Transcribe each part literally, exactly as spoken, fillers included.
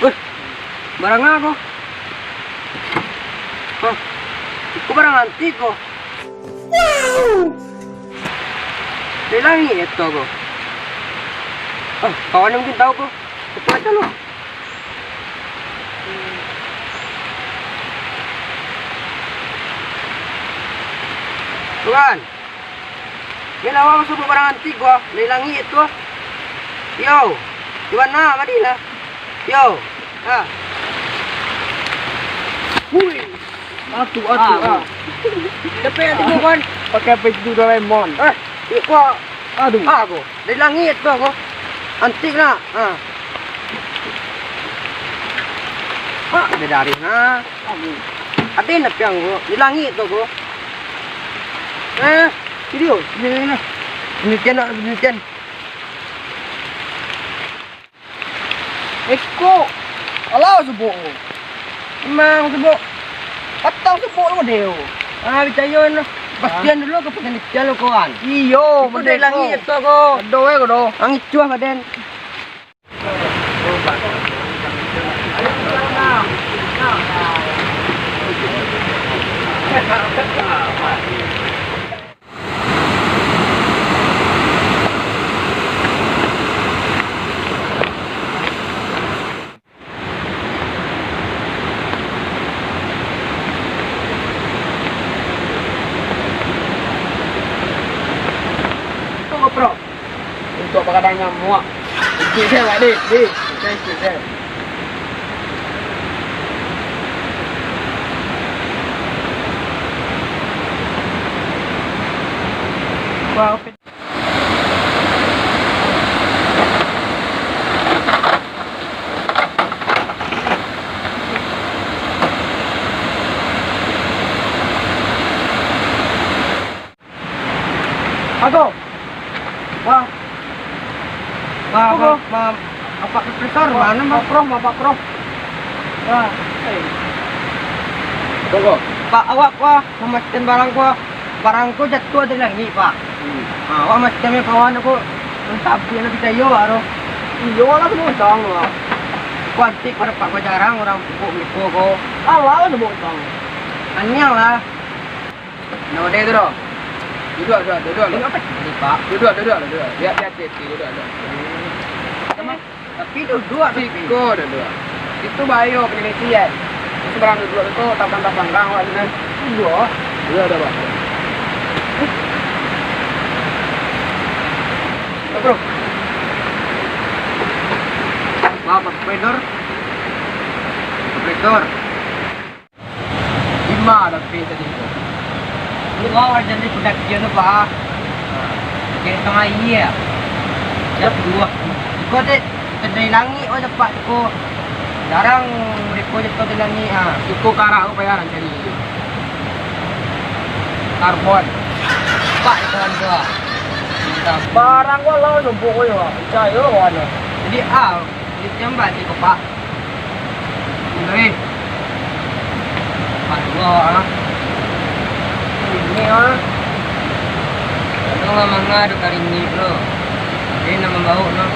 Weh, barang a ko? Hah? Iko barang antik ko. Dari langik itu ko. Ah, kawan mungkin tahu ko. Apa aja lu? Tuan. Meh awak masuak barang antik ko, dari langik tu. Yo, di mana, mari lah. Yo, ah. Wih, atu, atu, ah. Dapat yang tibo, kan? Pakai baju Doraemon. Eh, iyo ko. Aduh. Ah, ko. Dari langik tu, ko. Antik nak. Ah. Ah, dari nah. Ado nan piang ko, di langik tu ko. Eh, video. Ini, ini, ini. Penelitian nak, penelitian. Eko, alah subok ko. Emang subok. Patang subok lo deh. Ah, picayo no. Pastian dulu ko penelitian lo kawan. Iyo, iko dari langik tu ko. Ado eh ko do. Angin cuah badan. Untuak pagadang nyamuak. Sikit se, Pak, deh. Deh, sikit se, sikit se. Wah, oke. Ago. Wah. Wah, Ago. Ma-, ma-, Bapak Profesor, ma-, mano, Pak? Prof, Bapak Prof. Wah. Hei. Ago. Pak, awak, wah, mamatian barang ko, wah. Barang ko jatuah dari langik, Pak. Hmm. Ha, awak mamatian kawan ko, tapi nak picayo, Pak, tu. Iyo lah, tu utang, Pak. Ko antik pado Pak, ko jarang urang pupuk gitu ko. Alah, tu utang. Aniang lah. Nah, udah itu doh. Duduk, duduk, duduk. Ini apa? Ini, Pak. Duduk, duduk, duduk. Lihat, lihat, lihat, duduk, duduk. Tapi duduk, tapi. Siko duduk. Itu bayo peneliti, ya. Itu barang duduk itu, tapang-tapang orang awak ni. Duduk. Duduk, duduk, Pak. Bro. Maaf, Pak. Vendor. Vendor. Lima tapi tadi tu. Lu tahu aja ni pendakian tu, Pak. Jadi tengah iya. Jam dua. Kau dek, dari langik, oh, cepat tu. Jarang mereka jatuh dari langik, ha. Iko karak tu payah nak cari. Karbon. Pak, itu kan tu, ah. Barang gua lah, nombok gua, ya. Percaya gua ni. Jadi, ah, jadi tembak sih, Pak. Hei. Empat dua, ah. Ini, ah. Untung lah manga ado karingik lo. Jadi nak mambaok no.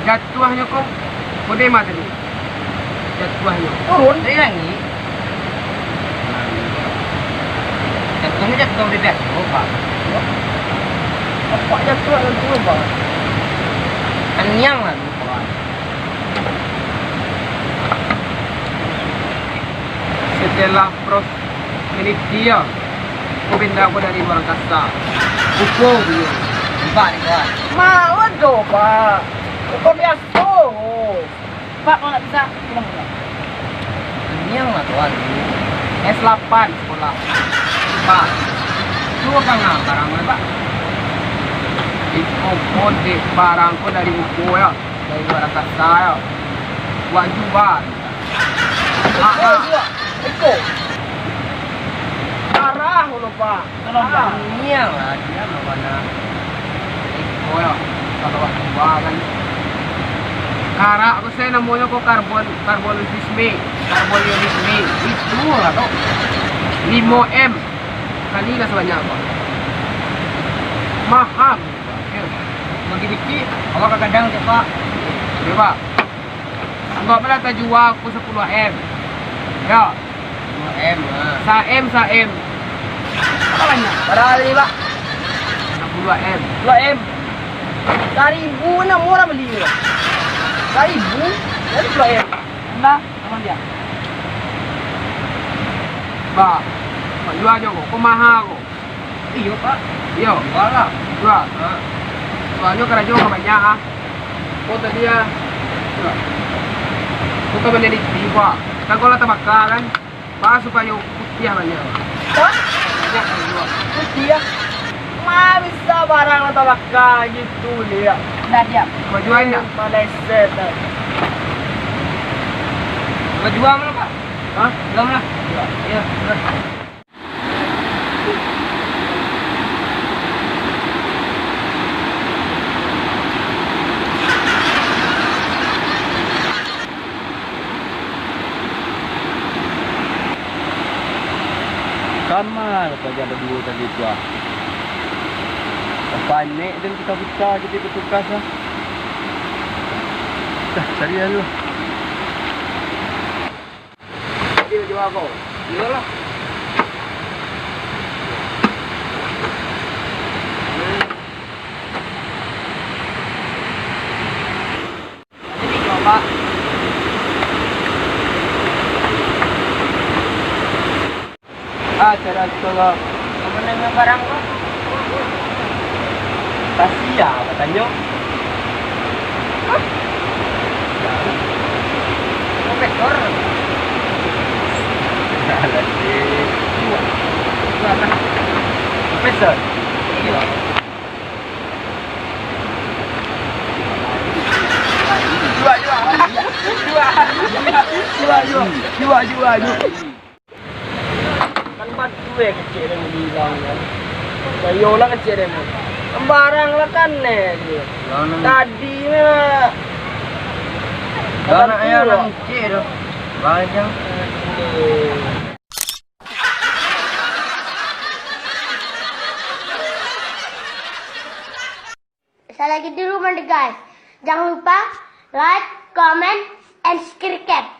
Jatuahnyo ko, kode mah tadi. Jatuahnyo. Turun. Dari langik. Jatuahnyo jatuah dari atas, Pak. Apak jatuah dari tu, Pak. Aniang lah tu, Pak. Setelah Prof meneliti, ya, ko benda ko dari luar angkasa. Upo, beliau. Nampak ni, Pak. Malah tu, Pak. Upo biaso. Pak, kalau nak bisa, bilang, Pak. Aniang lah, Tuan. S delapan sekolah. Pak, tu apa ngah barang ko, Pak? Iko ko dek barang ko dari upo, ya. Dari luar angkasa, ya. Buat jua. Ah, ah. Iko. Arah lo, Pak. Kalau dak niang lah, dia mah bana. Oh, ya. Kalau waktu tua kan. Karak ko se namonyo ko karbon, karbon sismik, karbon ionismik. Itu lah tu. Limo M. Kali lah sabanyak ko. Mahal. Bagi bicik, awak ka gadang, Pak. Oke, Pak. Anggaplah tajua ko sapuluah M. Yo. Sapuluah M, ha. Sa-M, sa-M. Bara banyak? Bara bali, Pak? Sapuluah M. Sapuluah M. Saribu nan murah bali, Pak. Saribu? Jadi sapuluah M. Nah, sama dia. Ba, Pak, jua jo ko. Ko maha ko. Iyo, Pak. Iyo. Jua lah. Jua. Ha. Soalnyo karajo ka banyak, ah. Ko tadi, ah. Jua. Ko ka maneliti, Pak. Kan ko lah tabaka, kan? Pak, supayo putiah banyak, Pak. Hah? Banyak, Pak, jua. Putiah? Ma bisa barang lah tabaka gitu, liak. Dah, diam. Ko jua, indak? Maleset, ah. Ko jua ma lah, Pak? Hah? Jua ma lah. Jua. Iyo, jua. Kama lah sajo baduo tadi tu, ah. Panek den kita buta jadi petugas, ah. Dah, cari lah dulu. Jadi baju apo? Iyolah. Jadi coba. Ah, cara kita lah. Yang mana barang tu? Tasia, katanyo. Hah? Profesor. Alah, si. Profesor. Iya. Jual, jual. Jual, jual. Jual, jual, jual. Kan batu eh kecek den bilang kan. Sayo lah kecek den. Sembarang lah kan eh. Tadi mah. Lah nak yo lah kecek tu. Banyak. Salagi dulu mah, guys. Jangan lupa like, comment, and subscribe.